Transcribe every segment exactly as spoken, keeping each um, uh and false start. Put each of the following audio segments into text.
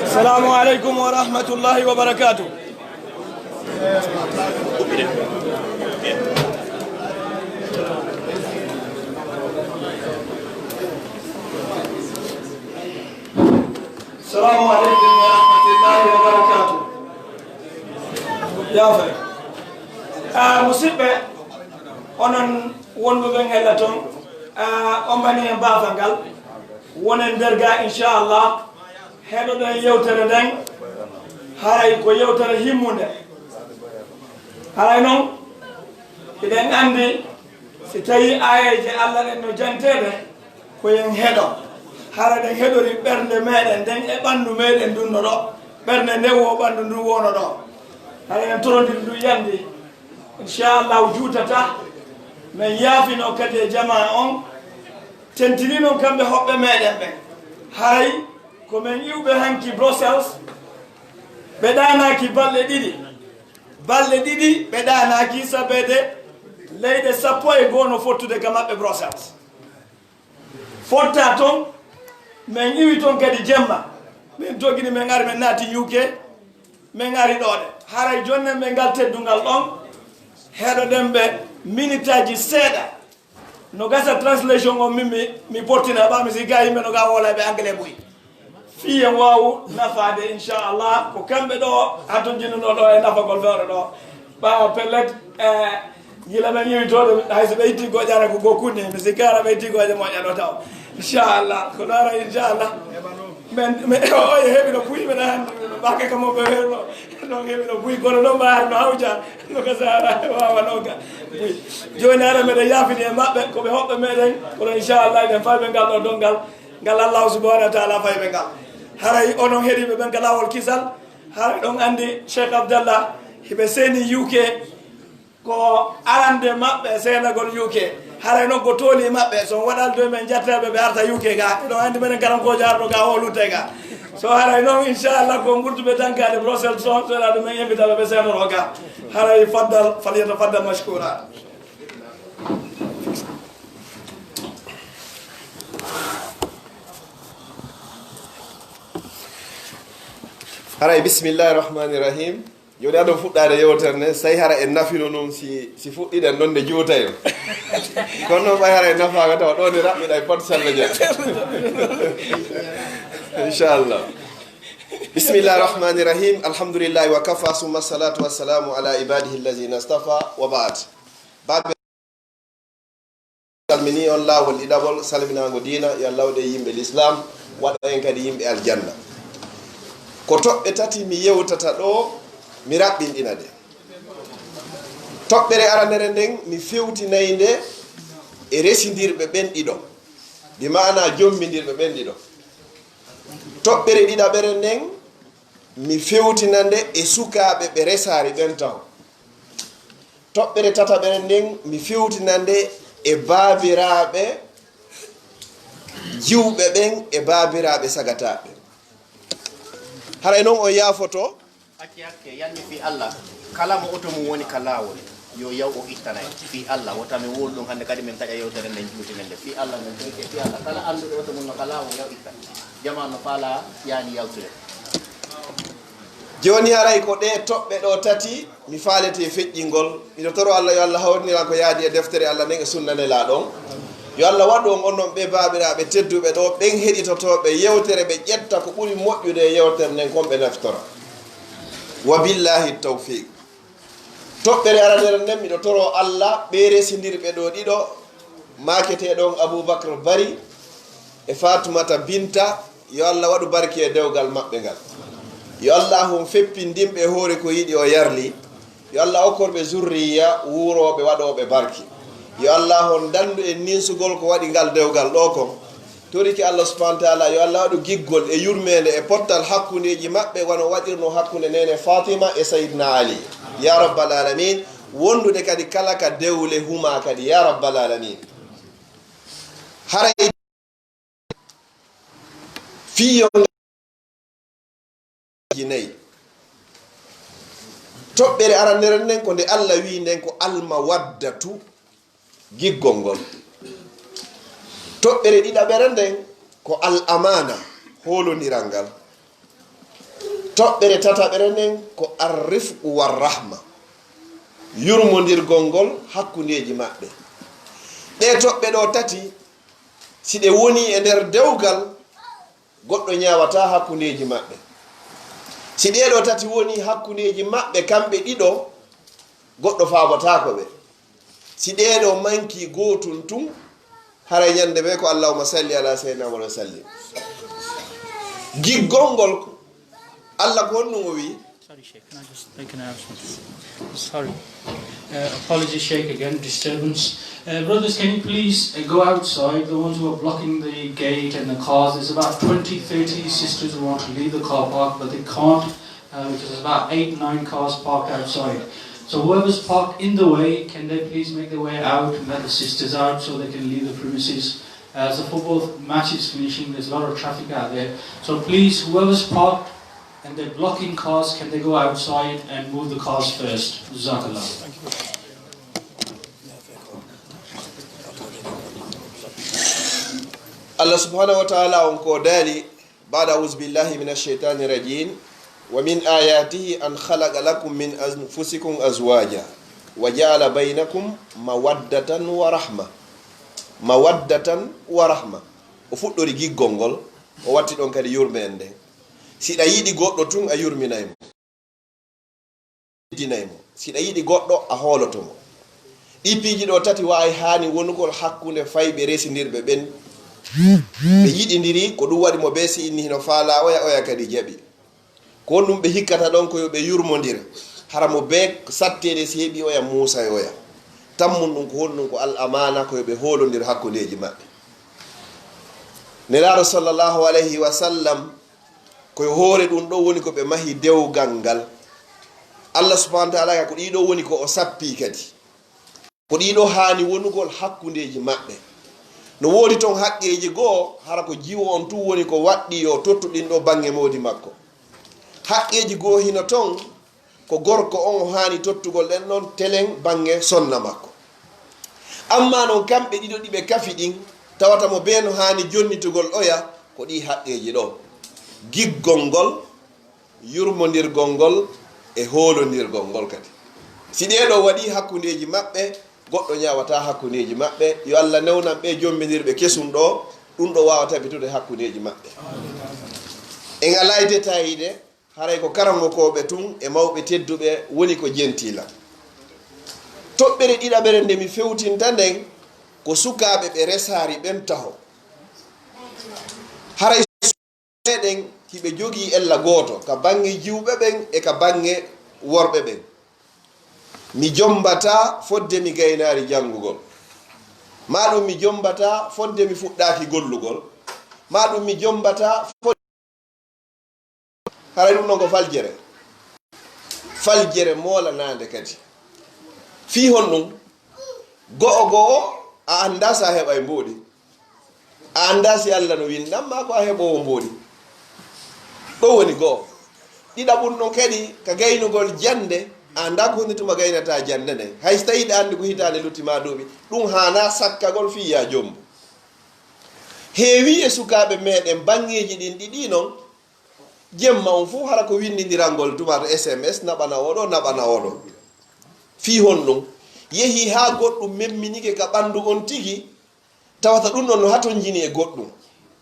Assalamu alaikum wa rahmatullahi wa barakatuh. Assalamu alaikum wa rahmatullahi wa barakatuh. Yaafa. Ah, musidɓe, onon wonɓe ɓen hella ton, ah, on mbani en baafal ngal. Wonen nder ga, inchallah. Heɗoɗen yewtere nden. Haray ko yewtere himmunde. Haray non, hiɗen andi, si tawi aayeeje Allah ɗen no janteede, ko en heɗo. Hara ɗen heɗori ɓernde meɗen nden e ɓandu meɗen ndun no ɗo. Ɓernde nden wo ɓandu ndun wono ɗo. Hara en torondiri ndun yandi. Inchallahu juutata. Men yaafino kadi e jamaa on. Tentini non kamɓe hoɓɓe meɗen ɓen. Haray ko men iwɓe hanki Brussels. Ɓe ɗaanaaki balɗe ɗiɗi. Balɗe ɗiɗi ɓe ɗaanaaki sabeede leyɗe sappo e goo no fottude ka maɓɓe Brussels. Fotta ton, men iwi ton kadi jemma. Men dogini, men ari, men naati U K, men ari ɗoo ɗe. Haray jonnen ɓe ngal teddungal ɗon, heɗoɗen ɓe minitaaji seeɗa. No gasa translation on min mi, mi pottina, ɓaa mi si ga yimɓe no ga woola ɓe anglais buy. Fii en waawu nafaade, inchallah, ko kamɓe ɗoo hatonjinunoo ɗoo e nafagol fewre ɗoo. Ɓaawo pellet, eh, gila men yewtooɗo, hay so ɓe itti goƴara ko goo kunni, mi sikkaara ɓe itti goƴa moƴƴa ɗoo taw. Inchallah, ko ɗo ara, inchallah. Men, men, o, o, e heɓi no buy, men hannde, ɓaake kam o ɓe weerno, non heɓi no buy, kono non mbaari no hawja, no ka sara, waawa non ka buy. Jooni ara meɗen yaafini e maɓɓe, ko ɓe hoɓɓe meɗen, kono inchallah, eɗen fayɓe ngal ɗoo donngal. Ngal Allahu subhanahu wa ta'ala fayɓe ngal. Haray onon heɗiiɓe ɓen ka laawol kisal, haray ɗon anndi Cheikh Abdallah hiɓe seeni U K, ko arande maɓɓe seenagol U K. Haray non ko tooli maɓɓe, so on waɗal doy men jattaɓe ɓe arta U K ga. Eɗon anndi menen karankoojo arɗo ga o lutte ga. So haray non, inchallah, ko ngurtuɓe tankaade Brussels on, so waɗal ɗum men invitaɓe ɓe seenoro ga. Haray faddal, falyatafaddal mashkura. Haray, bismillahi rahmani rahim. Jooni aɗon fuɗɗaade yewtere nden, so tawi hara en nafino non, si, si fuɗɗiɗen non nde juuta en. Kono non ɓay hara en nafaaka tawa ɗo nde raɓɓiɗay pot salla jam. Inchallah. Bismillahi rahmani rahim. Alhamdulillahi wa kafa, summa salatu wa salamu ala ibadihi allazina stafa wa ba'd. Baɓe, salmini on laawol ɗiɗaɓol, salminaango diina, yo Allah waɗu en yimɓe lislaam, waɗa en kadi yimɓe aljanna. Ko toɓɓe tati mi yewtata ɗo, mi raɓɓinɗina ɗe. Toɓɓere aranere nden, mi fewtinay nde e resindirɓe ɓen ɗiɗo, bi maana jommbindirɓe ɓen ɗiɗo. Toɓɓere ɗiɗaɓere nden, mi fewtina nde e sukaaɓe ɓe resaari ɓen taho. Toɓɓere tataɓere nden, mi fewtina nde e baabiraaɓe jiwɓe ɓen e baabiraaɓe sagataaɓe. Haray non on yaafoto. Acce hakke, yanni fii Allah, kala mo oto mum woni ka laawol, yo yaw o ittana en. Fii Allah, wota men wowlu ɗum hannde kadi men taƴa yewtere nden juutinen nde. Fii Allah, men toyke, fii Allah, kala annduɗo oto mum no ka laawol, yaw ittana. Jamaa no faalaa, yaani yawtude. Jooni haray ko ɗee toɓɓe ɗoo tati mi faalete feƴƴingol. Miɗo toro Allah yo Allah hawriniran ko yaadi e deftere Allah nden e sunna Nelaaɗo on. Yo Allah waɗu on onon ɓee baabiraaɓe tedduɓe ɗoo, ɓen heɗitotooɓe yewtere, ɓe ƴetta ko ɓuri moƴƴude e yewtere nden kon ɓe naftora. Wa billahi tawfiq. Toɓɓere aranere nden, miɗo toro Allah, ɓee resindirɓe ɗoo ɗiɗo, maaketeeɗo on Abubakar Bari e Fatumata Binta, yo Allah waɗu barki e dewgal maɓɓe ngal. Yo Allah on feppindin ɓe e hoore ko yiɗi o yarli. Yo Allah okkor ɓe zurriya wuurooɓe waɗooɓe barki. Yo Allah on dandu en ninsugol ko waɗi ngal dewgal ɗoo kon. Toriki Allah subhanahu wa ta'ala, yo Allah waɗu giggol e yurmeende e pottal hakkundeeji maɓɓe, wano waɗirno hakkunde neene Fatima e Sayyidina Ali. Ya Rabbal Alamin, wondude kadi kala ka dewle huma kadi, ya Rabbal Alamin. Haray fii yo nayi. Toɓɓere aranere nden ko nde Allah wi'i nden ko almawaddatu, giggol ngol. Toɓɓere ɗiɗaɓere nden ko al amaana, hoolondiral ngal. Toɓɓere tataɓere nden ko ar rifqu war rahma, yurmondirgol ngol hakkundeeji maɓɓe. Ɗee toɓɓe ɗoo tati, si ɗe wonii e nder dewgal, goɗɗo ñaawataa hakkundeeji maɓɓe. Si ɗee ɗoo tati wonii hakkundeeji maɓɓe kamɓe ɗiɗo, goɗɗo faabotaako ɓe. Si ɗee ɗoo mankii gootun tun, haray ñande ɓe ko Allahumma salli ala sayyidina Muhammad wa sallim. Giggol ngol, Allah ko honɗun o wi'i? Sorry, Sheikh, can I just make an announcement? Sorry. Uh, apologies, Sheikh, again, disturbance. Uh, brothers, can you please, uh, go outside? The ones who are blocking the gate and the cars, there's about twenty, thirty sisters who want to leave the car park, but they can't, uh, because there's about eight, nine cars parked outside. So whoever's parked in the way, can they please make their way out and let the sisters out so they can leave the premises? As the football match is finishing, there's a lot of traffic out there. So please, whoever's parked and they're blocking cars, can they go outside and move the cars first? Jazakallah. Allah subhanahu wa ta'ala on ko daali, بعد أعوذ بالله من الشيطان الرجيم. ومن آياته أن خلق لكم من أنفسكم أزواجا وجعل بينكم مودة ورحمة. مودة ورحمة. O fuɗɗori giggol ngol, o watti ɗon kadi yurmeende. Si ɗa yiɗi goɗɗo tun, a yurminay mo. Teddinay mo. Si ɗa yiɗi goɗɗo, a hooloto mo. Ɗii piiji ɗoo tati wa'ay haani wonugol hakkunde fayɓe resindirɓe ɓen. Ɓe yiɗindiri, ko ɗun waɗi mo bee si inni hino faalaa oya, oya kadi jaɓi. Ko honɗun ɓe hikkata ɗon? Ko yo ɓe yurmondir. Hara mo bee satteede si heɓii oya, muusay oya. Tammun ɗun ko honɗun? Ko al amaana, ko yo ɓe hoolondir hakkundeeji maɓɓe. Nelaaɗo sallallahu alayhi wa sallam, ko e hoore ɗun ɗoo woni ko ɓe mahi dewgal ngal. Allah subhanahu wa ta'ala ka ko ɗii ɗoo woni ko o sappii kadi. Ko ɗii ɗoo haani wonugol hakkundeeji maɓɓe. No woodi ton haqqeeji goo, hara ko jiwo on tun woni ko waɗɗii yo tottu ɗin ɗoo baŋŋe moodi makko. Haqqeeji goo hino ton, ko gorko on o haani tottugol ɗen ɗon telen baŋŋe sonna makko. Ammaa non kamɓe ɗiɗo ɗi ɓe kafi ɗin, tawata mo bee no haani jonnitugol oya, ko ɗii haqqeeji ɗoo. Giggol ngol, yurmondirgol ngol, e hoolondirgol ngol kadi. Si ɗee ɗoo waɗii hakkundeeji maɓɓe, goɗɗo ñaawataa hakkundeeji maɓɓe. Yo Allah newnan ɓee jommbindirɓe kesun ɗoo, ɗun ɗoo waawa tabitude hakkundeeji maɓɓe. En alaa e détail de, haray ko karamokooɓe tun e mawɓe tedduɓe woni ko jentiila. Toɓɓere ɗiɗaɓere nde mi fewtinta nden ko sukaaɓe ɓe resaari ɓen taho. Haray meɗen hiɓe jogii ella gooto ka baŋŋe jiwɓe ɓen e ka baŋŋe worɓe ɓen. Mi jommbataa fodde mi gaynaari janngugol, maa ɗun mi jommbataa fodde mi fuɗɗaaki gollugol, maa ɗun mi jommbataa fodde. Haray ɗun ɗon ko faljere. Faljere moolanaande kadi. Fii honɗun? Go'o go'o, a anndaa si a heɓay mboɗi. A anndaa si Alla no winndan maa ko a heɓoowo mboɗi. Ɗun woni go'o. Ɗiɗaɓun ɗon kadi, ka gaynugol jannde, a anndaa ko honde tuma gaynataa jannde nden. Hay si tawii hiɗa anndi ko hitaande lutti maa duuɓi, ɗun haanaa sakkagol fii yaa jommbu. Heewii e sukaaɓe meɗen baŋŋeeji ɗin ɗiɗi non, jemma on fow hara ko winndindirangol tuma to S M S, naɓana oo ɗoo, naɓana oo ɗoo. Fii honɗun? Yehii haa goɗɗun memminike ka ɓanndu on tigi, tawata ɗun ɗon no hatonjini e goɗɗun.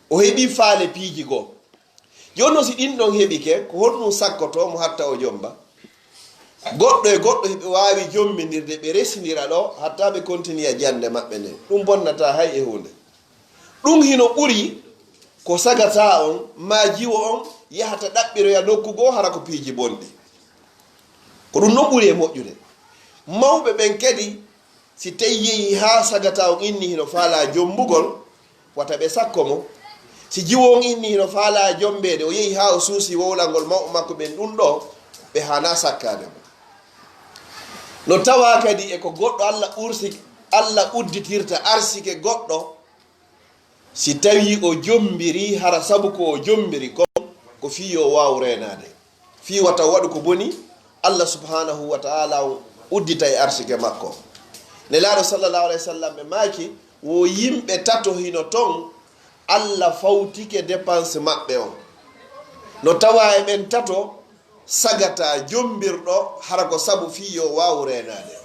O heɓii faale piiji goo. Jooni non, si ɗin ɗon heɓike, ko honɗun sakkotoo mo hatta o jommba? Goɗɗo e goɗɗo hiɓe waawi jommbindirde, ɓe resindira ɗoo, hatta ɓe kontiniya jannde maɓɓe nden. Ɗun bonnataa hay e huunde. Ɗun hino ɓuri ko sagataa on, maa jiwo on yahata ɗaɓɓiroya nokku goo, hara ko piiji bonɗi. Ko ɗun non ɓuri e moƴƴude. Mawɓe ɓen kadi, si tawii yehii haa sagataa on inni hino faalaa jommbugol, wata ɓe sakko mo. Si jiwo on inni hino faalaa jommbeede, o yehii haa o suusii wowlangol mawɓe makko ɓen ɗun ɗoo, ɓe haanaa sakkaade mo. No tawaa kadi e ko goɗɗo Alla ursi-, Alla udditirta arsike goɗɗo, si tawii o jommbirii, hara sabu ko o jommbiri kon, ko fii yo o waawu reenaade. Fii wata o waɗu ko boni, Alla subhaanahu wa ta'aalaa on uddita e arsike makko. Nelaaɗo sallallaahu alayhi wa sallam ɓe maaki, Wo yimɓe tato hino ton, Alla fawtike dépense maɓɓe on. No tawaa e ɓen tato, sagata jombirɗo, hara ko sabu fii yo waawu reenaade.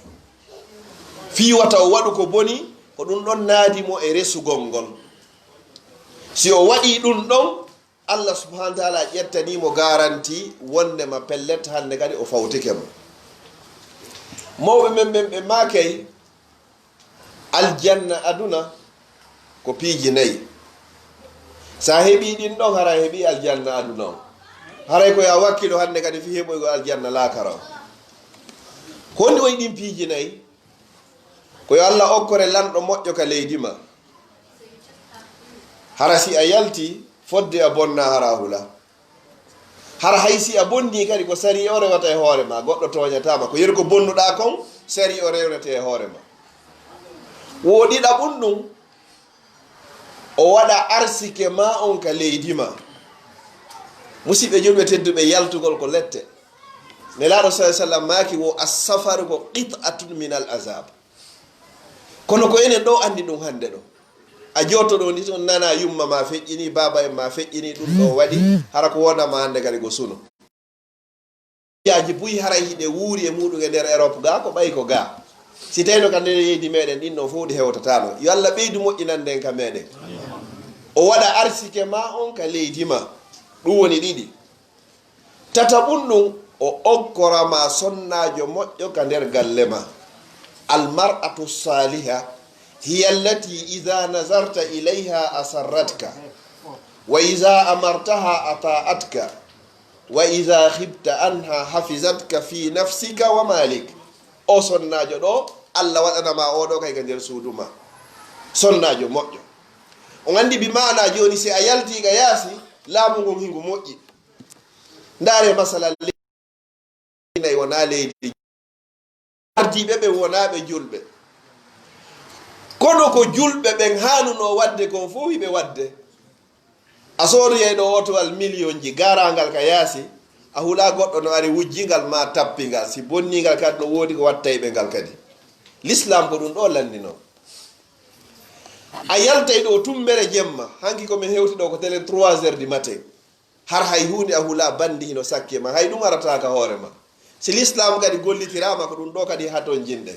Fii wata o waɗu ko boni, ko ɗun ɗon naadi mo e resugol ngol. Si o waɗii ɗun ɗon, Alla subhanahu wa taala ƴettanii mo garanti wondema pellet hannde kadi o fawtike mo. Mawɓe men ɓen ɓe maakay, aljanna aduna ko piiji nayi. Si a heɓii ɗin ɗon, hara a heɓii aljanna aduna on. Haray ko yo a wakkilo hannde kadi fii heɓoygol aljanna laakara on. Ko honɗi woni ɗin piiji nayi? Ko yo Alla okkore lanɗo moƴƴo ka leydi maa. Hara si a yaltii, fodde a bonnaa, hara a hulaa. Hara hay si a bonnii kadi, ko sariya o rewata e hoore maa, goɗɗo tooñataa ma. Ko yeru ko bonnuɗaa kon, sariya o rewnete e hoore maa. Wo ɗiɗaɓun ɗun, o waɗa arsike maa on ka leydi maa. Musiɓɓe julɓe tedduɓe, yaltugol ko lette. Nelaaɗo sallallahu alaihi wasallam maaki, wo assafaru ko qit'atun min al azab. Kono ko enen ɗoo anndi ɗun hannde ɗoo. A jooto ɗoo ni ton nana yumma maa feƴƴini, baaba en maa feƴƴini, ɗun ɗoo waɗi, hara ko wona maa hannde kadi ko suno. Yaaji buy haray hiɗe wuuri e muuɗum e nder Europe gaa, ko ɓay ko gaa. Si tawino ka nder leydi meɗen ɗin ɗon fow ɗi hewtataano. Yo Alla ɓeydu moƴƴinande en ka meɗen. O waɗa arsike maa on ka leydi maa. Ɗun woni ɗiɗi. Tataɓun ɗun, o okkora ma sonnaajo moƴƴo ka nder galle ma. Al mar'atu saliha hiya allati idha nazarta ilayha asarratka, wa idha amartaha ata'atka, wa idha khibta anha hafizatka fi nafsika wa malik. O sonnaajo ɗoo, Alla waɗana ma oo ɗoo kay ka nder suudu ma. Sonnaajo moƴƴo. On anndi bi maana jooni, si a yaltii ka yaasi, laamu ngun hingu moƴƴi. Ndaaree masala leydi nay wonaa leydi. Ardiiɓe ɓen wonaa ɓe julɓe. Kono ko julɓe ɓen haanunoo waɗde kon fow hiɓe waɗde. A soodoyay ɗoo otowal miliyonji, gaaraa ngal ka yaasi, a hulaa goɗɗo no ari wujji ngal maa tappi ngal. Si bonnii ngal kadi no woodi ko wattay ɓe ngal kadi. Lislaam ko ɗun ɗoo lanndinoo. A yaltay ɗoo tumbere jemma, hanki ko men hewti ɗoo ko telen trois heures du matin. Har hay huunde a hulaa, banndi hino sakkii ma, hay ɗun arataa ka hoore ma. Si lislaam kadi gollitiraama, ko ɗun ɗoo kadi hatonjinɗen.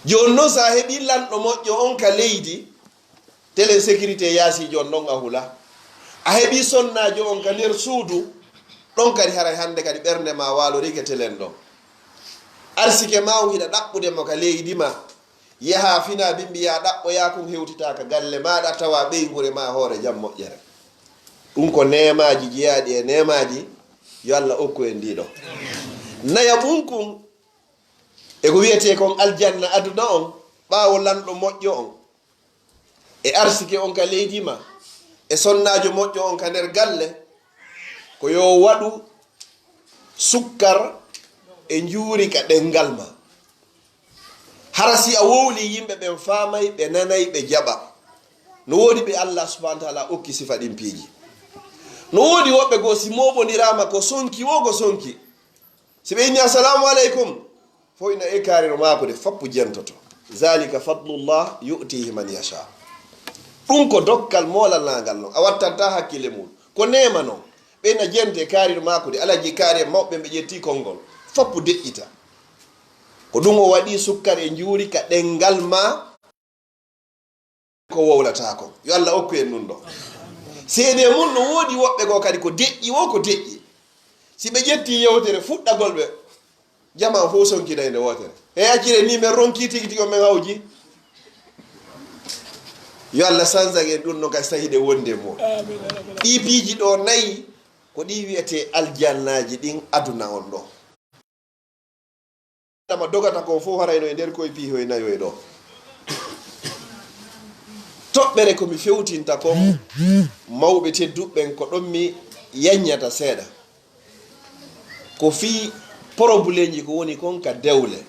Jooni non, si a heɓii lanɗo moƴƴo on ka leydi, telen sécurité yaasiijo on ɗon a hulaa. A heɓii sonnaajo on ka nder suudu, ɗon kadi haray hannde kadi ɓernde maa waalorike telen ɗon. Arsike maa on hiɗa ɗaɓɓude mo ka leydi maa. Yahaa finaa bimbi yaa ɗaɓɓoyaa kon hewtitaa ka galle maaɗa, tawa ɓeynguure maa hoore jam moƴƴere. Ɗun ko neemaaji jeyaaɗi e neemaaji, yo Alla okku en ɗii ɗoo. Nayaɓun kun, e ko wi'etee kon aljanna aduna on, ɓaawo lanɗo moƴƴo on, e arsike on ka leydi maa, e sonnaajo moƴƴo on ka nder galle, ko yo waɗu sukkar e njuuri ka ɗenngal maa. Hara si a wowlii, yimɓe ɓen faamay, ɓe nanay, ɓe jaɓa. No woodi ɓe Alla subhanahu wa taala okki sifa ɗin piiji. No woodi woɓɓe goo, si mooɓondiraama ko sonki woo ko sonki. Si ɓe inni, "Assalaamu aleykum," fow ina e kaari no maakude, fappu jentoto. "Zalika fadlullah yu'tihi man yasha." Ɗun ko dokkal moolanaagal non. A wattantaa hakkille mun. Ko neema non. Ɓe na jente kaari no maakude. Alaji kaari en mawɓe ɓe ƴetti konngol. Fappu deƴƴita. Ko ɗun o waɗi sukkar e njuuri ka ɗenngal maa. Ko wowlataa kon. Yo Alla okku en ɗun ɗoo. Seedee mun no woodi woɓɓe goo kadi ko deƴƴi woo ko deƴƴi. Si ɓe ƴetti yewtere fuɗɗagol ɓe, jamaa fow sonkinay nde wootere. Hey, accire ni men ronki tigi tigi on men hawji. Yo Alla sanzan en ɗun ɗon kadi sahiɗe wonde mo. Ɗii piiji ɗoo nayi ko ɗii wi'etee aljannaaji ɗin aduna on ɗoo. Adama dogata kon fow haray no e nder koye piihoy nayoy ɗoo. Toɓɓere ko mi fewtinta kon, mawɓe tedduɓe ɓen, ko ɗon mi yaññata seeɗa. Ko fii porobuleeji ko woni kon ka dewle.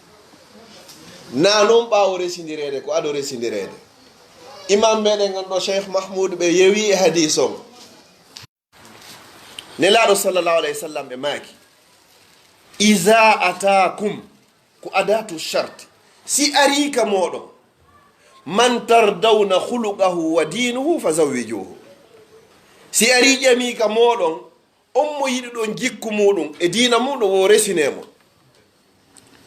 Naa non ɓaawo resindireede, ko ado resindireede. Imam meɗen on ɗoo, Cheikh Mahmoud, ɓe yewi e hadiis on. Nelaaɗo sallallahu alayhi wa sallam ɓe maaki, "Iza atakum," ko adatu shart. Si arii ka mooɗon, "Man tardawna khuluqahu wa diinuhu fa zawwijuhu." Si arii ƴamii ka mooɗon, on mo yiɗuɗon jikku muuɗum e diina muuɗum, wo resinee mo.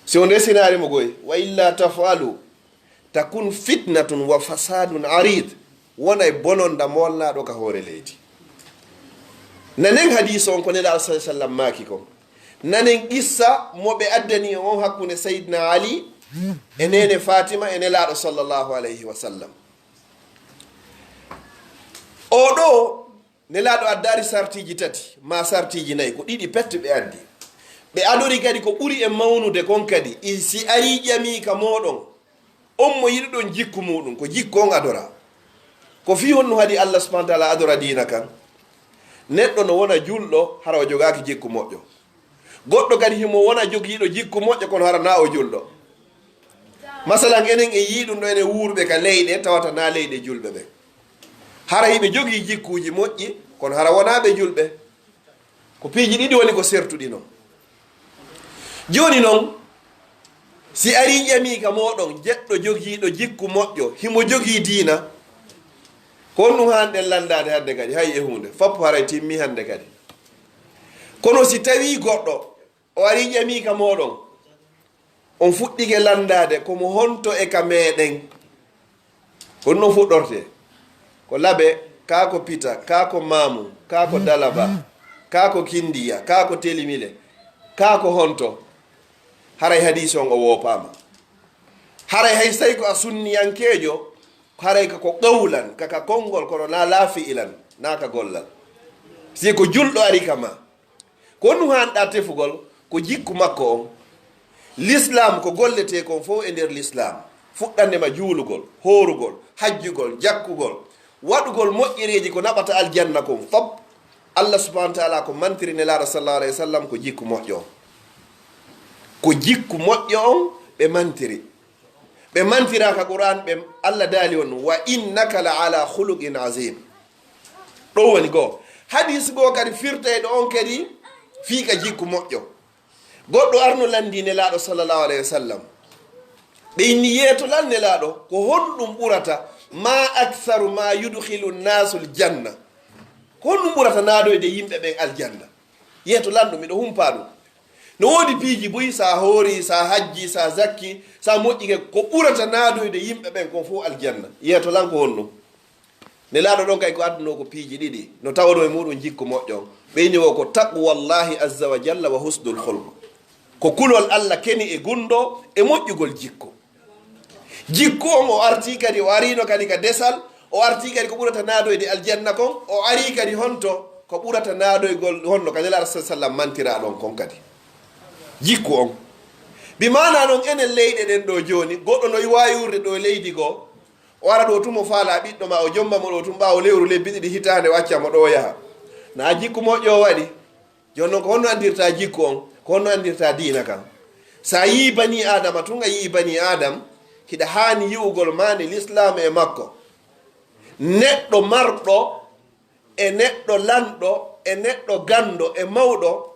Si on resinaali mo goy, "wa illa taf'alu, takun fitnatun wa fasadun arid." Wonay bononda moolnaaɗo ka hoore leydi. Nanen hadiiso on ko Nelaaɗo sallallahu alaihi wasallam maaki kon. Nanen qissa mo ɓe addani on hakkunde Sayyidina Ali e neene Fatima e Nelaaɗo sallallahu alaihi wasallam. O ɗo Nelaaɗo addaari sartiiji tati, maa sartiiji nayi, ko ɗiɗi pette ɓe addi. Ɓe adori kadi ko ɓuri e mawnude kon kadi, i si arii ƴamii ka mooɗon, on mo yiɗuɗon jikku muuɗum, ko jikku on adora. Ko fii honno haɗi Allah subhanahu wa ta'ala adora diina kan? Neɗɗo no wona julɗo, hara o jogaaki jikku moƴƴo. Goɗɗo kadi himo wona jogiiɗo jikku moƴƴo, kono hara naa o julɗo. Masalan, enen en yii ɗum ɗo, enen wuurɓe ka leyɗe, tawata naa leyɗe julɓe ɓen. Hara hiɓe jogii jikkuuji moƴƴi, kono hara wonaa ɓe julɓe. Ko piiji ɗiɗi woni ko sertuɗi non. Jooni non, si arii ƴamii ka mooɗon, jeɗɗo jogiiɗo jikku moƴƴo, himo jogii diina, ko honɗum haanɗen lanndaade hannde kadi? Hay e huunde, fop haray timmi hannde kadi. Kono si tawii goɗɗo, o arii ƴamii ka mooɗon, on fuɗɗike lanndaade ko mo honto e ka meɗen. Ko ɗum ɗon fuɗɗortee. Ko Labe, kaa ko Pita, kaa ko Maamu, kaa ko Dalaba, kaa ko Kindiya, kaa ko Telimile, kaa ko honto. Haray hadiisi on o woopaama. Haray hay so tawii ko a sunniyankeejo, haray ka ko qawlan, ka ka konngol, kono naa laa fi'ilan, naa ka gollal. Si ko julɗo ari ka maa, ko honɗum haanɗaa tefugol? Ko jikku makko on. Lislaam ko golletee kon fow e nder lislaam. Fuɗɗannde ma juulugol, hoorugol, hajjugol, jakkugol, waɗugol moƴƴereeji ko naɓata aljanna kon fop. Allah subhanahu wa ta'ala ko mantiri Nelaaɗo sallallahu alayhi wa sallam ko jikku moƴƴo on. Ko jikku moƴƴo on ɓe mantiri. Ɓe mantira ka Qur'an, ɓe Allah daali on, "Wa innaka la ala khuluqin azim." Ɗo woni goo. Hadis goo kadi firtayɗo on kadi fii ka jikku moƴƴo. Goɗɗo arno lanndii Nelaaɗo sallallahu alayhi wa sallam. Ɓe inni, "Yeeto lan Nelaaɗo, ko honɗum ɓurata, ma aktharu ma yudkhilu nnasu aljanna? Ko honɗum ɓurata naadoyde yimɓe ɓen aljanna? Yeeto lan ɗum, miɗo humpaa ɗum." No woodi piiji buy, sa hoori, sa hajji, sa zakki, sa moƴƴike, ko ɓurata naadoyde yimɓe ɓen kon fow aljanna. Yeeto lan ko honɗum? Nelaaɗo ɗon kay ko addunoo ko piiji ɗiɗi. No tawanoo e muuɗum jikku moƴƴo on. Ɓe inni wo ko taqwallahi azza wa jalla wa husnul khulq. Ko kulol Allah keni e gunndoo e moƴƴugol jikku. Jikku on o artii kadi, o ariino kadi ka desal, o artii kadi ko ɓurata naadoyde aljanna kon, o arii kadi honto ko ɓurata naadoygol honno ka Nelaaɗo sallallahu alaihi wasallam mantiraa ɗon kon kadi. Jikku on. Bi maanaa non enen leyɗe ɗen ɗoo jooni, goɗɗo no waawi wuurde ɗoo leydi goo, o ara ɗoo tun mo faalaa ɓiɗɗo maa, o jomma mo ɗoo tun ɓaawo lewru lebbi ɗiɗi hitaande o acca mo ɗoo o yaha. Naa jikku moƴƴo o waɗi? Jooni non, ko honno anndirtaa jikku on? Ko honno anndirtaa diina kan? So a yii banii Aadama tun, a yii banii Aadam, hiɗa haani yi'ugol maande lislaam e makko. Neɗɗo marɗo e neɗɗo lanɗo e neɗɗo ganndo e mawɗo,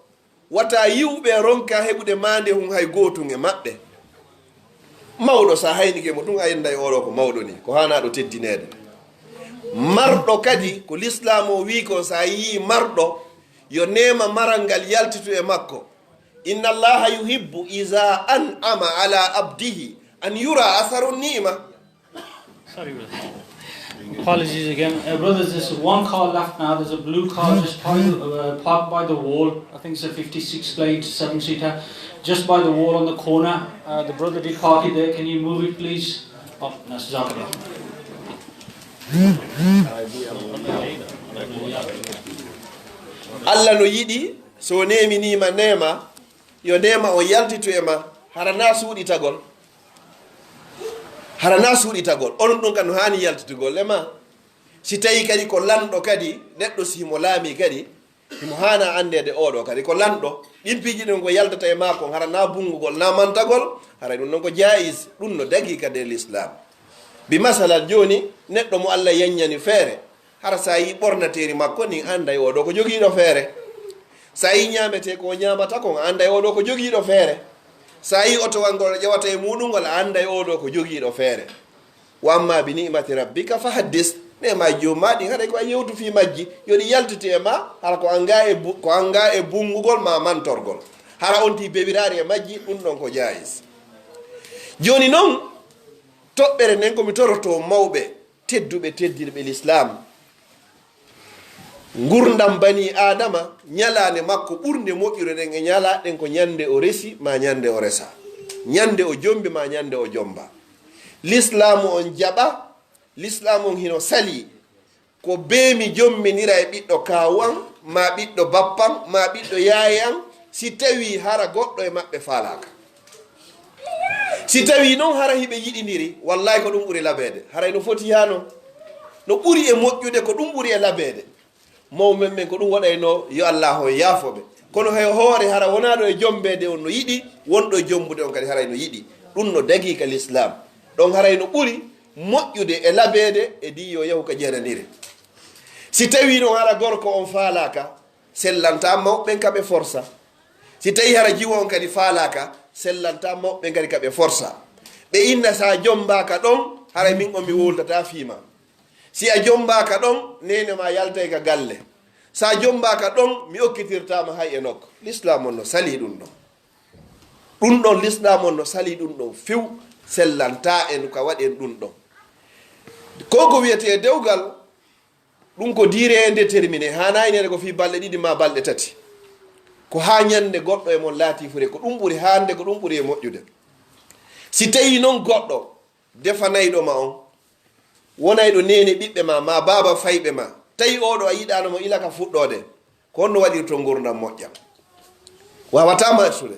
wata yi'u ɓe ronka heɓude maande hun hay gootun e maɓɓe. Mawɗo, sa haynike mo tun, a innday oo ɗoo ko mawɗo nii, ko haanaaɗo teddineede. Marɗo kadi, ko lislaam o wi'i kon, sa yi'ii marɗo, yo neema maral ngal yaltitu e makko. Inna Allaha yuhibbu iza an'ama ala abdihi an yura asaru ni'ma. Sorry, brother. Apologies again. Uh, brothers, there's one car left now. There's a blue car just parked, uh, parked by the wall. I think it's a fifty-six plate, seven-seater. Just by the wall on the corner. Uh, the brother did park it there. Can you move it, please? Oh, that's Jazakallah. Allah no yiɗi, so neeminii ma neema, yo neema on yaltitu e ma, hara naa suuɗitagol. Hara naa suuɗitagol. Onon ɗum kadi no haani yaltitugol e ma. Si tawii kadi ko lanɗo kadi, neɗɗo si himo laamii kadi, himo haana anndeede oo ɗoo kadi ko lanɗo. Ɗin piiji ɗin ko yaltata e maa kon, hara naa bunngugol, naa mantagol, hara ɗum ɗon ko jaayis, ɗum no dagii ka nder lislaam. Bi masalan jooni, neɗɗo mo Allah yanñani feere, hara sa yii ɓornateeri makko ndin, a annday oo ɗoo ko jogiiɗo feere. Sa yii ñaametee ko o ñaamata kon, a annday oo ɗoo ko jogiiɗo feere. Sa yii otowal ngol o ƴawata e muuɗum ngol, a annday oo ɗoo ko jogiiɗo feere. Wa amma bi ni'mati rabbika fa haddis. Neemaaji Joomi maa ɗin, haray ko a yewtu fii majji, yo ɗi yaltiti e maa, hara ko anngaa e bu-, ko anngaa e bunngugol maa mantorgol. Hara on tii bewiraari e majji, ɗun ɗon ko jaayis. Jooni non, toɓɓere nden ko mi torotoo mawɓe, tedduɓe, teddirɓe Lislaam. Ngurndan banii Aadama, ñalaande makko ɓurnde moƴƴude ɗen e ñalaaɗe ɗen ko ñande o resi maa ñande o resa, ñande o jombi maa ñande o jomba. Lislaamu on jaɓa, Lislaamu on hino salii. Ko bee mi jomminira e ɓiɗɗo kaawu an, maa ɓiɗɗo bappa an, maa ɓiɗɗo yaaye an, si tawii hara goɗɗo e maɓɓe faalaaka. Si tawii non hara hiɓe yiɗindiri, wallaahi ko ɗun ɓuri labeede. Haray no foti haa non. No ɓuri e moƴƴude, ko ɗun ɓuri e labeede. Mawɓe men ɓen ko ɗun waɗaynoo, yo Allaahu on yaafo ɓe. Kono he hoore hara wonaaɗo e jombeede on no yiɗi, wonɗo e jombude on kadi haray no yiɗi. Ɗun no dagii ka Lislaam. Ɗon haray no ɓuri moƴƴude e labeede e dii yo yahu ka jeenanire. Si tawii non hara gorko on faalaaka, sellantaa mawɓe ɓen ka ɓe forsa. Si tawii hara jiwo on kadi faalaaka, sellantaa mawɓe ɓen kadi ka ɓe forsa. Ɓe inna si a jombaaka ɗon, haray min on mi wowltataa fii maa. Si a jombaaka ɗon, neene maa yaltay ka galle. Si a jombaaka ɗon, mi okkitirtaa ma hay e nokku. Lislaam on no salii ɗun ɗon. Ɗun ɗon, Lislaam on no salii ɗun ɗon few, sellantaa en ka waɗen ɗun ɗon. Ko ko wi'etee dewgal, ɗun ko durée indéterminée, haanaa inede ko fii balɗe ɗiɗi maa balɗe tati. Ko haa ñande goɗɗo e mon laatii fure, ko ɗun ɓuri haande, ko ɗun ɓuri e moƴƴude. Si tawii non goɗɗo defanayɗo ma on, wonayɗo neene ɓiɓɓe maa, maa baaba fayɓe maa, tawi oo ɗoo a yiɗaano mo ila ka fuɗɗoode, ko honno waɗirton ngurndan moƴƴa? Waawataa marsude.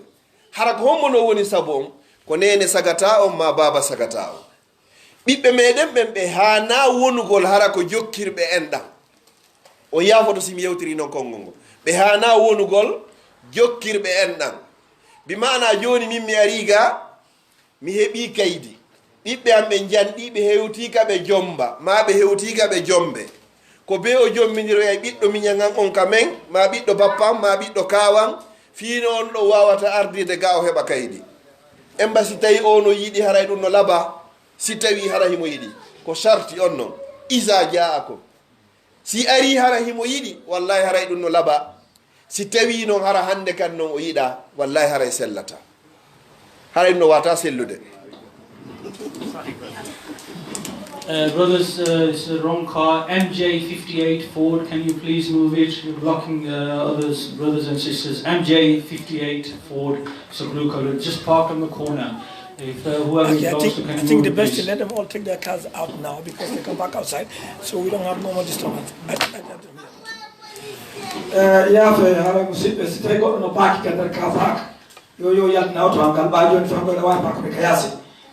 Hara ko hombo non woni sabu on? Ko neene sagataa on, maa baaba sagataa on. Ɓiɓɓe meɗen ɓen ɓe haanaa wonugol hara ko jokkirɓe enɗan. On yaafoto si mi yewtirii non konngol ngol. Ɓe haanaa wonugol jokkirɓe enɗan. Bi maanaa jooni min mi arii gaa, mi heɓii kaydi. Ɓiɓɓe an ɓen janɗii, ɓe hewtii ka ɓe jomba, maa ɓe hewtii ka ɓe jombe. Ko bee o jommbindiroyay ɓiɗɗo miñan an on ka men, maa ɓiɗɗo bappa an, maa ɓiɗɗo kaawu an, fii no on ɗon waawata ardirde gaa o heɓa kaydi. Emba si tawii oo no yiɗi, haray ɗun no labaa, si tawii hara himo yiɗi. Ko sarti on non, izaa jaa'akum. Si arii hara himo yiɗi, wallaahi haray ɗun no labaa. Si tawii non hara hande kan non o yiɗaa, wallaahi haray sellataa. Haray no waawataa sellude. Uh, brothers, uh, it's the wrong car. M J fifty-eight Ford, can you please move it? You're blocking uh, others, brothers and sisters. M J fifty-eight Ford, it's a blue color, just parked on the corner. If uh, whoever Okay, I belongs think, to can I think move the it, best to please. Let them all take their cars out now because they can park outside, so we don't have no more disturbance. I, I, I, Eh, yaafe, haray musiɓɓe, si tawi goɗɗo no paaki ka nder car park, yo yo yaltin awto an ngal, ɓaa jooni tan mboɗo waawi parkude ka yaasi.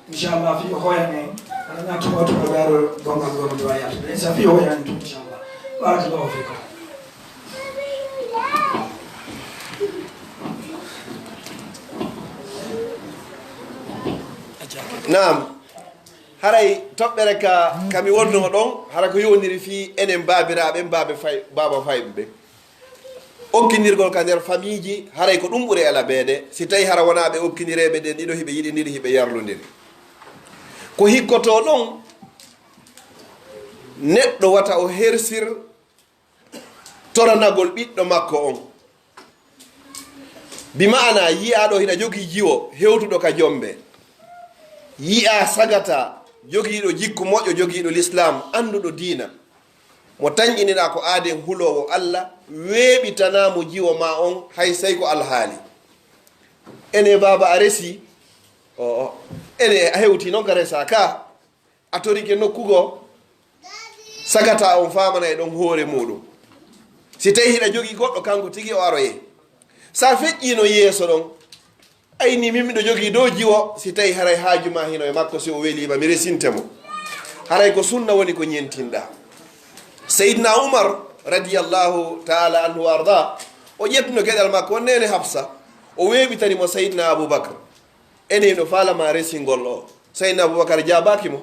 Inchallah, fii o hooyan en, aɗa ñaa tuma tuma ɓe aro gongal ngol no wawi yaltude. Insa fii o hooyan en tun, inchallah. Barakallahu fiikum. Naam. Haray toɓɓere ka ka mi wonnoo ɗon, hara ko yowondiri fii enen baabiraaɓe, baabe fay, baaba fayɓe ɓen. Okkindirgol ka nder famiiji, haray ko ɗun ɓuri e labeede, si tawii hara wonaa ɓe okkindireeɓe ɗen ɗiɗo hiɓe yiɗindiri, hiɓe yarlondiri. Ko hikkotoo ɗon, neɗɗo wata o hersir toranagol ɓiɗɗo makko on. Bi ma'anaa, yi'aa ɗoo hiɗa jogii jiwo hewtuɗo ka jombe. Yi'aa sagataa jogiiɗo jikku moƴƴo, jogiiɗo Lislaam, annduɗo diina. Mo tanƴiniɗaa ko aaden huloowo Alla, weeɓitanaa mo jiwo maa on, hay sey ko alhaali. Enee baaba, a resii? O'o. Enee a hewtii non ka resaa kaa? A torike nokku goo? Sagataa on faamanay ɗon hoore muuɗum. Si tawii hiɗa jogii goɗɗo, kanko tigi o aroyee. Si a feƴƴii non yeeso ɗon, ay ni min miɗo jogii dow jiwo, si tawii haray haaju maa hino e makko, si o welii ma, mi resinte mo. Haray ko sunna woni ko ñentinɗaa. Seydina Umar, radiyallahu ta'ala anhu wa arda, o ƴettuno geɗal makko, on neene Hafsa, o weeɓitani mo Seydina Abubakar. Enee no faalamaa resingol o? Seydina Abubakar jaabaaki mo.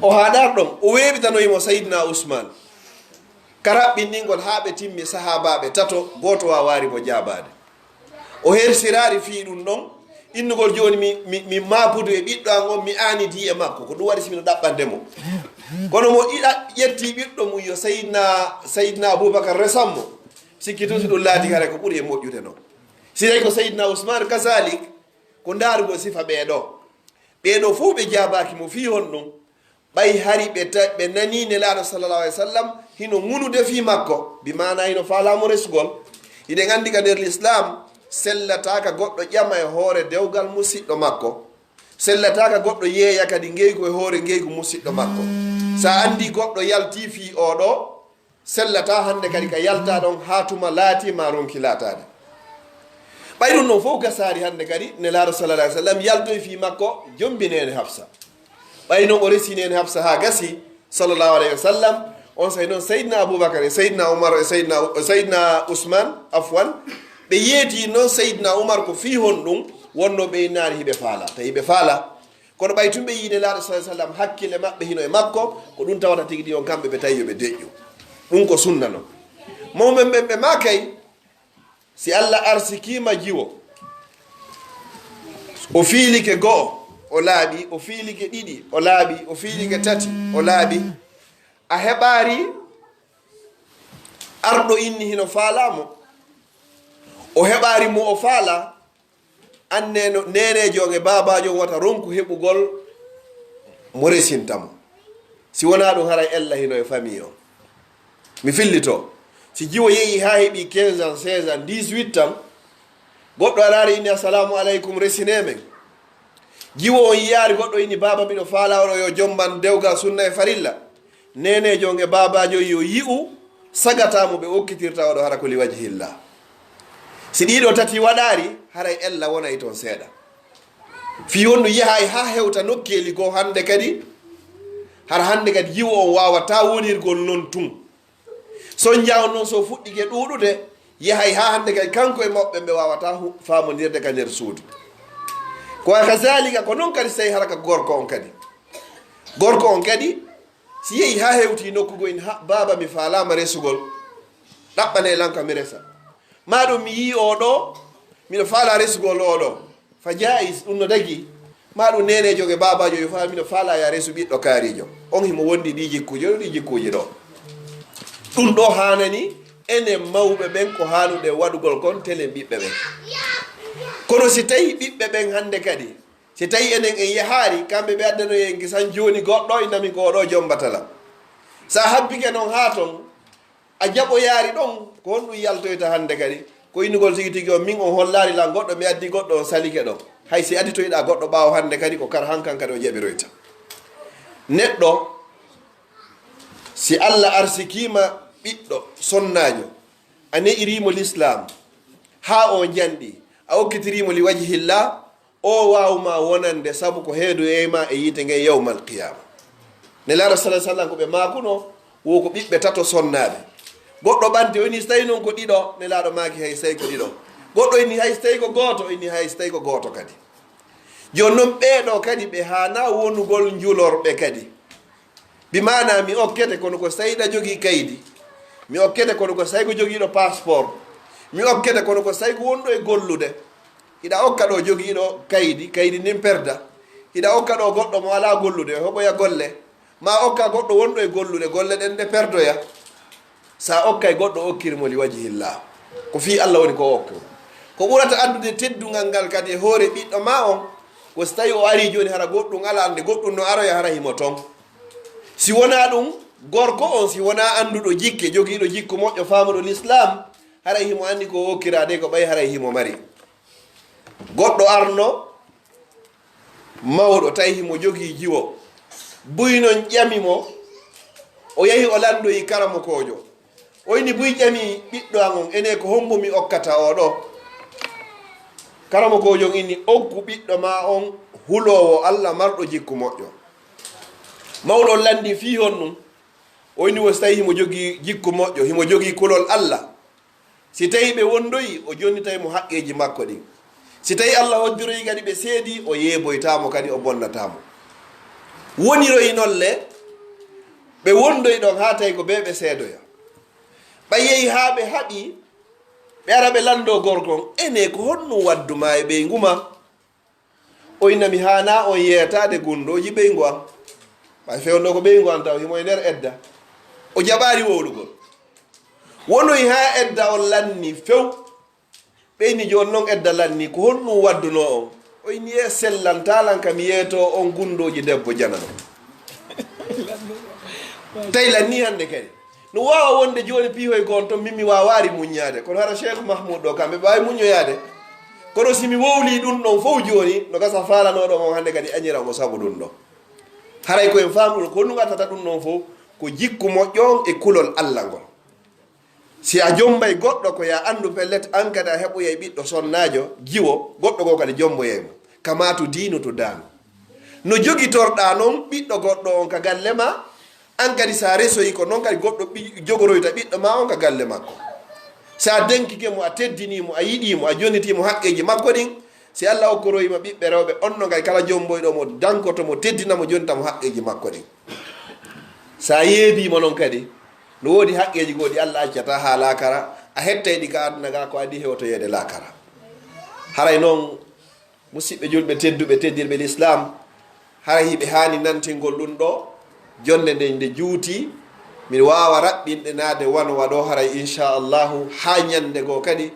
O haaɗaali ɗon, o weeɓitanoyi mo Seydina Usmaan. Ka raɓɓinɗingol haa ɓe timmi sahaabaaɓe tato, gooto waawaali mo jaabaade. O hersiraali fii ɗun ɗon, innugol jooni mi, mi, mi maapudu e ɓiɗɗo an on, mi aanidii e makko. Ko ɗum waɗi si mino ɗaɓɓande mo. Kono mo iɗa ƴetti ɓiɗɗo mum yo Sayyidina, Sayyidina Abubakar resan mo. Sikki tun si ɗum laati hara ko ɓuri e moƴƴude non. Si tawi ko Sayyidina Usmaan kazalik, ko ndaarugol sifa ɓee ɗoo. Ɓee ɗoo fof ɓe jaabaaki mo fii honɗum? Ɓay hari ɓe ta-, ɓe nanii Nelaaɗo sallallahu alaihi wasallam hino ŋunude fii makko, bi maana hino faalaa mo resugol. Hiɗen anndi ka nder Lislaam, sellataa ka goɗɗo ƴama e hoore dewgal musiɗɗo makko. Sellataa ka goɗɗo yeeya kadi ngeygu e hoore ngeygu musiɗɗo makko. Sa anndi goɗɗo yaltii fii oo ɗoo, sellataa hannde kadi ka yaltaa ɗon haa tuma laatii ma ronki laataade. Ɓay ɗum ɗon fof gasaali hannde kadi, Nelaaɗo sallallahu alaihi wasallam yaltoy fii makko, jombi neene Hafsa. Ɓay non o resi neene Hafsa haa gasi, sallallahu alaihi wasallam, on saa'i non Sayyidina Abubakar e Sayyidina Umar e Sayyidina, Sayyidina Usman, afwan, ɓe yeetii non Sayyidina Umar ko fii honɗum wonnoo ɓe innaali hiɓe faala, tawi hiɓe faala. Kono ɓay tun ɓe yi'i Nelaaɗo sallallahu alaihi wasallam, hakkille maɓɓe hino e makko, ko ɗum tawata tigi ɗi on kamɓe ɓe tawi yo ɓe deƴƴu. Ɗum ko sunna non. Mawɓe ɓen ɓe maakay, si Alla arsikiima jiwo, o fiilike go'o, o laaɓi, o fiilike ɗiɗi, o laaɓi, o fiilike tati, o laaɓi. A heɓaari arɗo inni hino faalaa mo. O heɓaari mo o faalaa. An neeno, neeneejo on e baabaajo on wata ronku heɓugol mo resinta mo. Si wonaa ɗum, haray ella hino e famille on. Mi fillito. Si jiwo yehi haa heɓi quinze ans, seize ans, dix-huit ans, goɗɗo araari inni, "Assalaamu aleykum, resinee men." Jiwo on yiyaari goɗɗo inni, "Baaba, miɗo faalaa oɗo yo jomban dewgal sunna e farilla." Neeneejo on e baabaajo yo yi'u sagata mo ɓe okkitirta oɗo hara ko li wajhillah. Si ɗiɗo tati waɗaari, haray ella wonay ton seeɗa. Fii honɗum yahay haa hewta nokkeeli goo hannde kadi, hara hannde kadi jiwo on waawataa wonirgol non tun. Sonja on non so fuɗɗike ɗuuɗude, yahay haa hannde kadi kanko e mawɓe ɓe waawataa hu-, faamondirde ka nder suudu. Ko wa kazalika, ko non kadi si tawi hara ka gorko on kadi. Gorko on kadi, si yehi haa hewti nokku goo in, "Ha, baaba, mi faalaama resugol. Ɗaɓɓanee lan ka mi resa." Maa ɗum mi yi'i oo ɗoo, miɗo faalaa resugol oo ɗoo. Fa jaiz, ɗum no dagii. Maa ɗum neeneejo e baabaajo yo faa, miɗo faalaa yo a resu ɓiɗɗo kaariijo. On himo wondi ɗii jikkuuji ɗoo, ɗii jikkuuji ɗoo. Ɗum ɗoo haanani enen mawɓe ɓen ko haanuɗen waɗugol kon telen ɓiɓɓe ɓen. Kono si tawii ɓiɓɓe ɓen hannde kadi, si tawii enen en yahaali, kamɓe ɓe addanoyi en kisan jooni goɗɗo, inna min ko oo ɗoo jombata lan. Sa habbike non haa ton, a jaɓoyaari ɗon, ko honɗum yaltoyta hannde kadi? Ko innugol tigi tigi on, min on hollaali lan goɗɗo, mi addi goɗɗo, on salike ɗon. Hay si additoyɗaa goɗɗo ɓaawo hannde kadi, ko kar hankan kadi o jaɓiroyta. Neɗɗo, si Alla arsikiima ɓiɗɗo sonnaajo, a ne'irii mo Lislaam, haa o janɗi, a okkitirii mo li wajhillah, o waawu ma wonande sabu ko heedoyay ma e yiite ngen yawmal qiyaama. Nelaaɗo sallallahu alaihi wasallam ko ɓe maakunoo, wo ko ɓiɓɓe tato sonnaaɓe. Goɗɗo ɓanti, o inni, "Si tawii non ko ɗiɗo?" Nelaaɗo maaki, "Hay si tawii ko ɗiɗo." Goɗɗo inni, "Hay si tawii ko gooto?" O inni, "Hay si tawii ko gooto kadi." Jooni non ɓee ɗoo kadi ɓe haanaa wonugol njulorɓe kadi. Bi maanaa mi okkete kono ko si tawii hiɗa jogii kaydi. Mi okkete kono ko si tawii ko jogiiɗo passeport. Mi okkete kono ko si tawii ko wonɗo e gollude. Hiɗa okka ɗoo jogiiɗo kaydi, kaydi ndin perda. Hiɗa okka ɗoo goɗɗo mo alaa gollude, o heɓoya golle. Maa okka goɗɗo wonɗo e gollude, golle ɗen ɗe perdoya. Sa okkay goɗɗo, okkir mo li wajhillah. Ko fii Alla woni ko o okki. Ko ɓurata addude teddungal ngal kadi e hoore ɓiɗɗo maa on, ko si tawii o arii jooni hara goɗɗum alaa, nde goɗɗum no aroya hara himo ton. Si wonaa ɗum, gorko on, si wonaa annduɗo jikke, jogiiɗo jikku moƴƴo, faamuɗo Lislaam, haray himo anndi ko o okkiraade ko ɓay haray himo mari. Goɗɗo arno, mawɗo, tawi himo jogii jiwo. Buy non ƴami mo, o yahi o lanndoyi karamokoojo. O inni buy ƴami ɓiɗɗo an on, "Enee, ko hombo mi okkata oo ɗoo?" Karamokoojo on inni, "Okku ɓiɗɗo maa on huloowo Alla, marɗo jikku moƴƴo." Mawɗo on lanndii fii honɗum? O inni wo si tawii himo jogii jikku moƴƴo, himo jogii kulol Alla. Si tawii ɓe wondoyii, o jonnitay mo haqqeeji makko ɗin. Si tawii Alla hoddiroyii kadi ɓe seedii, o yeeboytaa mo kadi, o bonnataa mo. Woniroyi non le, ɓe wondoyi ɗon haa tawi ko bee ɓe seedoya. Ɓay yehi haa ɓe haɓi, ɓe ara ɓe lanndoo gorko on, "Enee, ko honɗum waddu maa e ɓeyngu maa?" O inna mi haanaa on yeetaade gunndooji ɓeyngu an. Ɓay fewndo ko ɓeyngu an taw himo e nder edda. O jaɓaali wowlugol. Wonoy haa edda on lanni few. Ɓeyni jooni non edda lanni, ko honɗum waddunoo on? O inni e sellan taalan ka mi yeetoo on gunndooji debbo janano. Tawi lanni hannde kadi. No waawa wonde jooni piihoy ko on ton, min mi waawaari muññaade. Kono hara Cheikh Mahmoud ɗo, kamɓe ɓaawi muññoyaade. Kono si mi wowlii ɗum ɗon fow jooni, no gasa faalanooɗo on hannde kadi añira mo sabu ɗum ɗon. Haray ko en faamu ɗum, ko honɗum attata ɗum ɗon fow? Ko jikku moƴƴo on e kulol Alla ngol. Si a jommbay goɗɗo ko ya anndu pellet, an kadi a heɓoyay ɓiɗɗo sonnaajo, jiwo, goɗɗo goo kadi jommboyay mo. Kama to diinu to daanu. No jogitorɗaa non ɓiɗɗo goɗɗo on ka galle maa, an kadi si a resoyi ko non kadi goɗɗo ɓi-, jogoroyta ɓiɗɗo maa on ka galle makko. Si a denkike mo, a teddinii mo, a yiɗii mo, a jonnitii mo haqqeeji makko ɗin, si Alla okkoroyi ma ɓiɓɓe rewɓe, on non kadi kala jommboyɗo mo, dankoto mo, teddina mo, jonnita mo haqqeeji makko ɗin. Si a yeebii mo non kadi, no woodi haqqeeji goo ɗi Alla accataa haa laakara, a hettay ɗi ka aduna gaa, ko adii hewtoyeede laakara. Haray non, musiɓɓe julɓe tedduɓe, teddirɓe Lislaam, haray hiɓe haani nantingol ɗum ɗoo, jonnde nden nde juuti, mi waawa raɓɓinde naade wano waɗoo haray, inshaa Allaahu, haa ñannde goo kadi,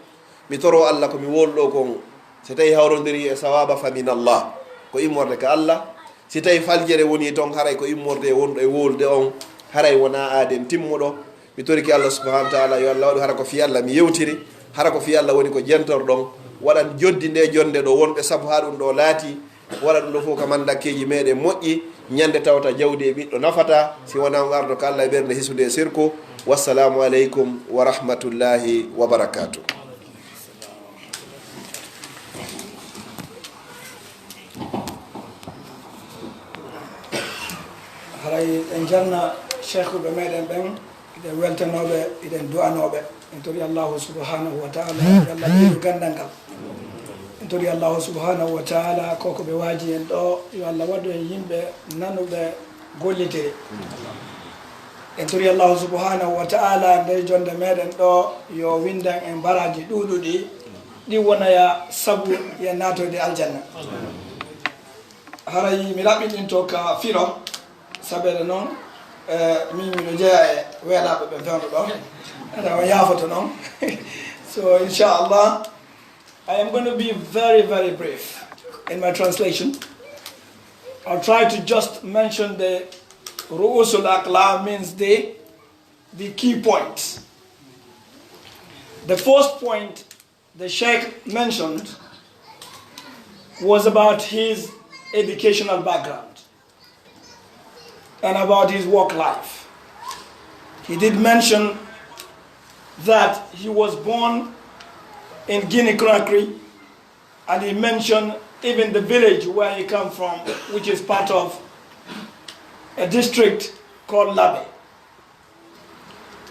mi toroo Alla ko mi wowli ɗoo kon, si tawii hawrondirii e sawaaba, fa min Allah, ko immorde ka Alla. Si tawii faljere wonii ton, haray ko immorde e wonɗo e wowlude on, haray wonaa aaden timmuɗo. Mi torike Alla subhaanahu wa ta'aalaa, yo Alla waɗu hara ko fii Alla mi yewtiri, hara ko fii Alla woni ko jentorɗon. Waɗan joddi ndee jonnde ɗoo wonɓe sabu haa ɗum ɗoo laatii, waɗa ɗum ɗoo fof ka mandakkeeji meɗen moƴƴi, ñande tawata jawdi e ɓiɗɗo nafataa, si wonaa on ardo ka Alla e ɓernde hisunde e sirku. Wassalaamu aleykum wa rahmatullaahi wa barakaatuh. Haray en jarna cheikhuɓe meɗen ɓen, hiɗen weltanooɓe, hiɗen du'anooɓe. En tori Allahu subhanahu wa ta'ala, yo Allah ɓeydu ganndal ngal. En tori Allahu subhanahu wa ta'ala, ko ko ɓe waaji en ɗoo, yo Allah waɗu en yimɓe nanuɓe, gollitiri. En tori Allahu subhanahu wa ta'ala, nder jonnde meɗen ɗoo, yo winndan en baraaji ɗuuɗuɗi, ɗi wonaya sabu e naatoyde aljanna. Haray mi raɓɓiɗinto ka firo, sabeede non, eh, min miɗo jeyaa e weelaaɓe ɓe fewndo ɗoo. Aɗa on yaafoto non. So, inshallah, I am going to be very, very brief in my translation. I'll try to just mention the Ru'usul Aqlam, means the, the key points. The first point the Sheikh mentioned was about his educational background and about his work life. He did mention that he was born in Guinea Conakry, and he mentioned even the village where he come from, which is part of a district called Labe.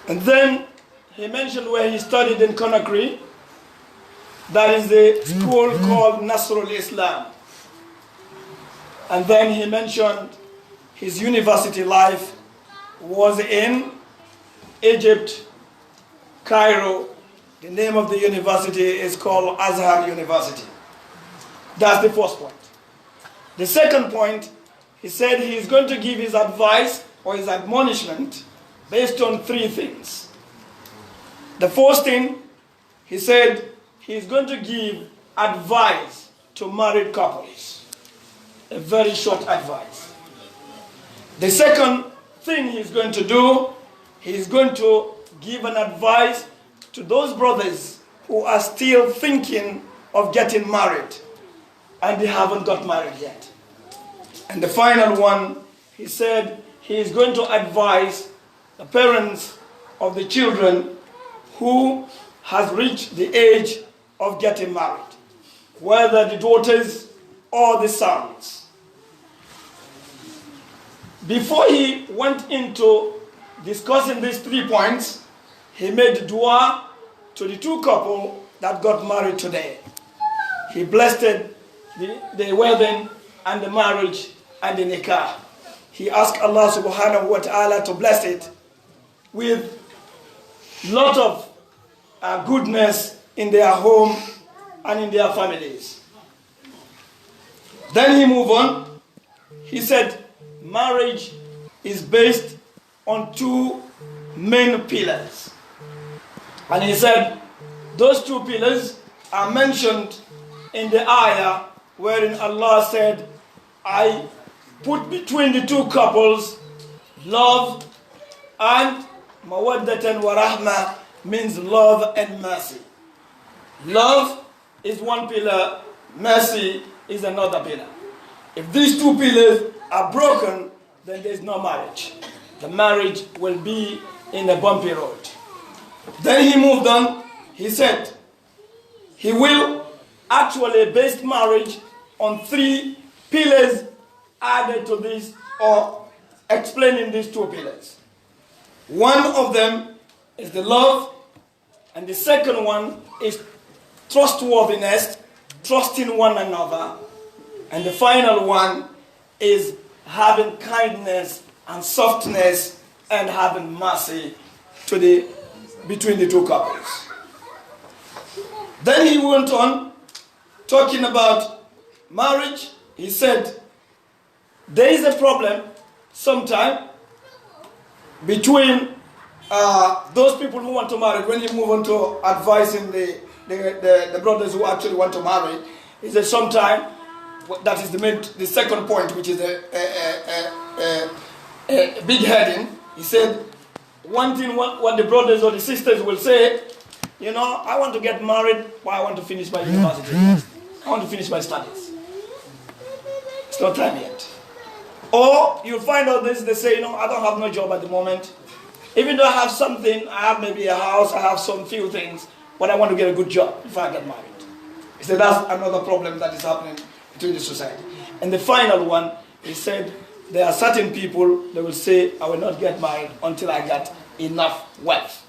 And then he mentioned where he studied in Conakry, that is the school called Nasrul Islam. And then he mentioned his university life was in Egypt, Cairo. The name of the university is called Azhar University. That's the first point. The second point, he said he is going to give his advice or his admonishment based on three things. The first thing, he said he is going to give advice to married couples. A very short advice. The second thing he's going to do, he's going to give an advice to those brothers who are still thinking of getting married and they haven't got married yet. And the final one, he said he is going to advise the parents of the children who has reached the age of getting married, whether the daughters or the sons. Before he went into discussing these three points, he made dua to the two couple that got married today. He blessed the, the wedding and the marriage and the nikah. He asked Allah subhanahu wa ta'ala to bless it with lot of, uh, goodness in their home and in their families. Then he moved on. He said, marriage is based on two main pillars. And he said, those two pillars are mentioned in the ayah wherein Allah said, I put between the two couples love and mawaddatan wa rahma, means love and mercy. Love is one pillar, mercy is another pillar. If these two pillars are broken, then there's no marriage. The marriage will be in a bumpy road. Then he moved on. He said he will actually base marriage on three pillars added to this or explaining these two pillars. One of them is the love, and the second one is trustworthiness, trusting one another. And the final one is having kindness and softness and having mercy to the between the two couples. Then he went on talking about marriage. He said, there is a problem sometimes between uh, those people who want to marry, when you move on to advising the, the, the, the brothers who actually want to marry, is that sometimes that is the, main, the second point, which is a, a, a, a, a, a big heading. He said, one thing what, what the brothers or the sisters will say, you know, I want to get married, but I want to finish my university. I want to finish my studies. It's not time yet. Or you'll find out this, they say, you know, I don't have no job at the moment. Even though I have something, I have maybe a house, I have some few things, but I want to get a good job before I get married. He said that's another problem that is happening between the society. And the final one, he said, there are certain people that will say, I will not get married until I get enough wealth.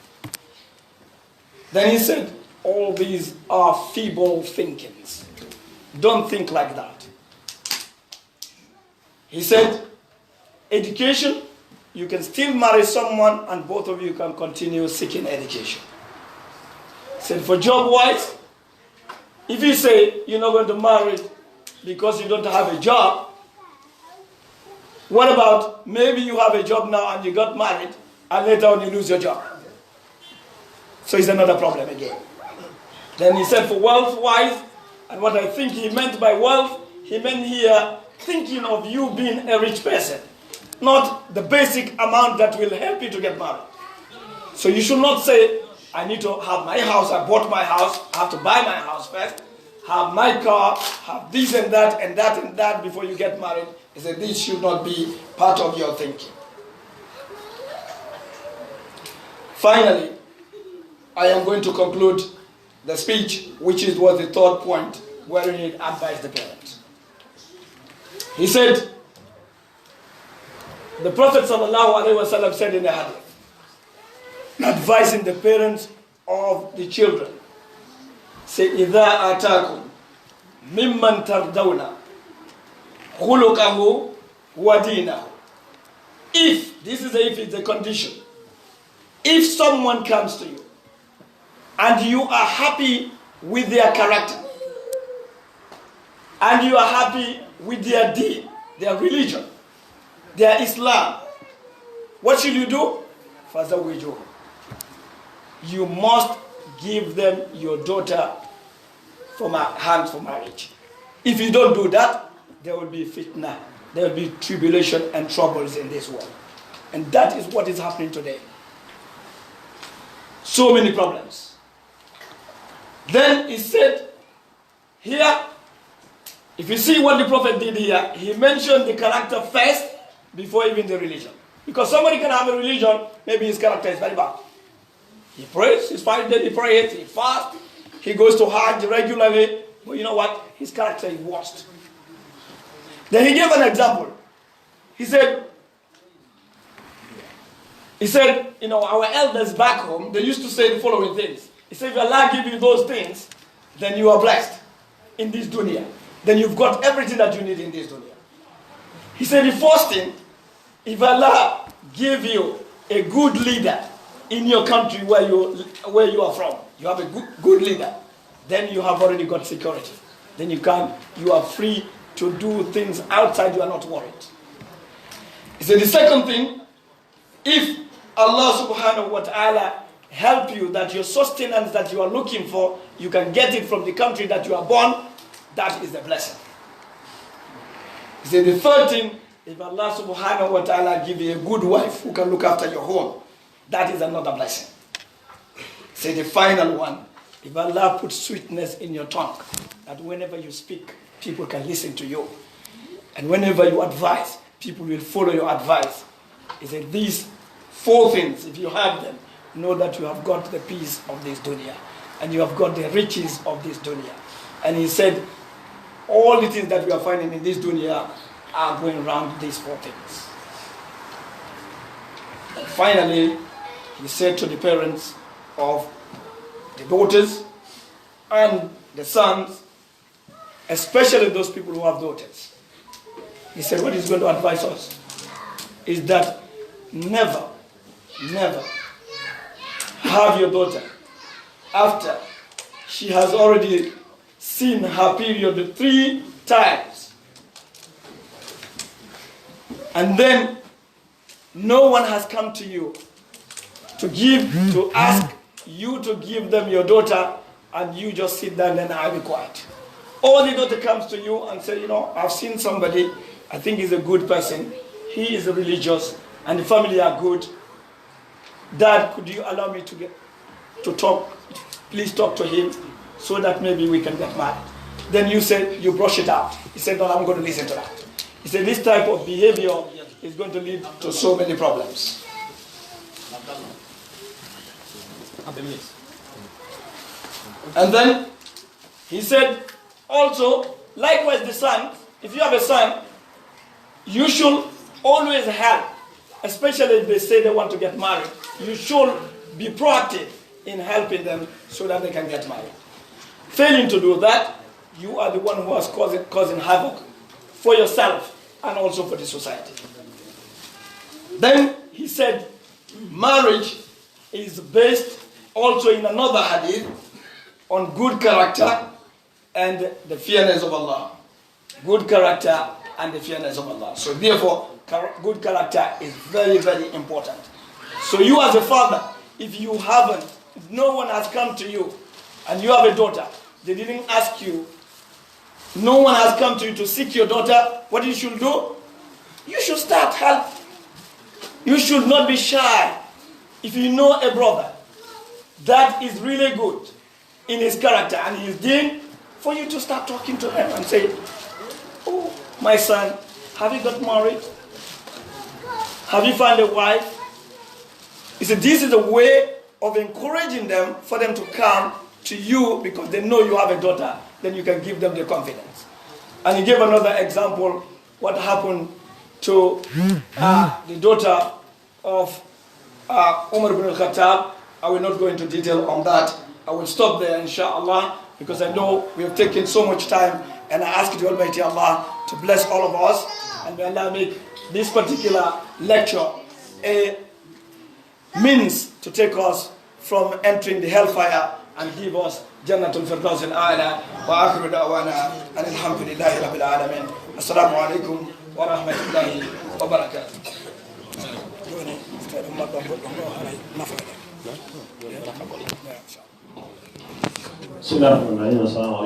Then he said, all these are feeble thinkings. Don't think like that. He said, education, you can still marry someone and both of you can continue seeking education. He said, for job wise, if you say you're not going to marry because you don't have a job, what about maybe you have a job now and you got married and later on you lose your job? So it's another problem again. Then he said, for wealth wise, and what I think he meant by wealth, he meant here thinking of you being a rich person, not the basic amount that will help you to get married. So you should not say, I need to have my house, I bought my house, I have to buy my house first, have my car, have this and that and that and that before you get married. He said, this should not be part of your thinking. Finally, I am going to conclude the speech, which is, was the third point, wherein he advised the parents. He said, the Prophet sallallahu alaihi wasallam said in the hadith, advising the parents of the children, say, إذا أتاكم ممن ترضون خلقه ودينه. If, this is a, if it's a condition, if someone comes to you and you are happy with their character, and you are happy with their deen, their religion, their Islam, what should you do? فزوجوه. You must give them your daughter for my hand for marriage. If you don't do that, there will be fitna, there will be tribulation and troubles in this world. And that is what is happening today. So many problems. Then he said, here, if you see what the Prophet did here, he mentioned the character first before even the religion. Because somebody can have a religion, maybe his character is very bad. He prays, his five days he prays, he fasts, he goes to Hajj regularly. But you know what? His character is worst. Then he gave an example. He said, he said, you know, our elders back home, they used to say the following things. He said, if Allah give you those things, then you are blessed in this dunya. Then you've got everything that you need in this dunya. He said, the first thing, if Allah give you a good leader in your country where you, where you are from, you have a good, good leader, then you have already got security. Then you can, you are free to do things outside, you are not worried. He said the second thing, if Allah subhanahu wa ta'ala help you, that your sustenance that you are looking for, you can get it from the country that you are born, that is a blessing. He said the third thing, if Allah subhanahu wa ta'ala give you a good wife who can look after your home, that is another blessing. Say the final one, if Allah put sweetness in your tongue, that whenever you speak, people can listen to you. And whenever you advise, people will follow your advice. He said, these four things, if you have them, know that you have got the peace of this dunya, and you have got the riches of this dunya. And he said, all the things that we are finding in this dunya are going around these four things. And finally, he said to the parents of the daughters and the sons, especially those people who have daughters, he said, what he's going to advise us is that never, never have your daughter after she has already seen her period three times, and then no one has come to you to give, to ask you to give them your daughter, and you just sit down and be quiet. Or the daughter comes to you and say, you know, I've seen somebody, I think he's a good person, he is religious, and the family are good. Dad, could you allow me to get to talk? Please talk to him so that maybe we can get married. Then you said, you brush it out. He said, no, I'm going to listen to that. He said, this type of behavior is going to lead to so many problems. And then he said, also, likewise, the son, if you have a son, you should always help, especially if they say they want to get married. You should be proactive in helping them so that they can get married. Failing to do that, you are the one who is causing, causing havoc for yourself and also for the society. Then he said, marriage is based also in another hadith on good character and the fearness of Allah. Good character and the fearness of Allah. So therefore, char-, good character is very, very important. So you as a father, if you haven't, if no one has come to you, and you have a daughter, they didn't ask you, no one has come to you to seek your daughter, what you should do? You should start help. You should not be shy. If you know a brother that is really good in his character and his deen, for you to start talking to him and say, oh, my son, have you got married? Have you found a wife? You see, this is a way of encouraging them for them to come to you because they know you have a daughter, then you can give them the confidence. And he gave another example, what happened to uh, the daughter of uh, Umar ibn al-Khattab. I will not go into detail on that. I will stop there, inshallah, because I know we have taken so much time, and I ask the Almighty Allah to bless all of us, and may Allah make this particular lecture a means to take us from entering the hellfire and give us Jannatul Firdaus al-A'la. وآخر دعوانا أن الحمد لله رب العالمين. السلام عليكم ورحمة الله وبركاته. بسم الله الرحمن الرحيم. السلام عليكم.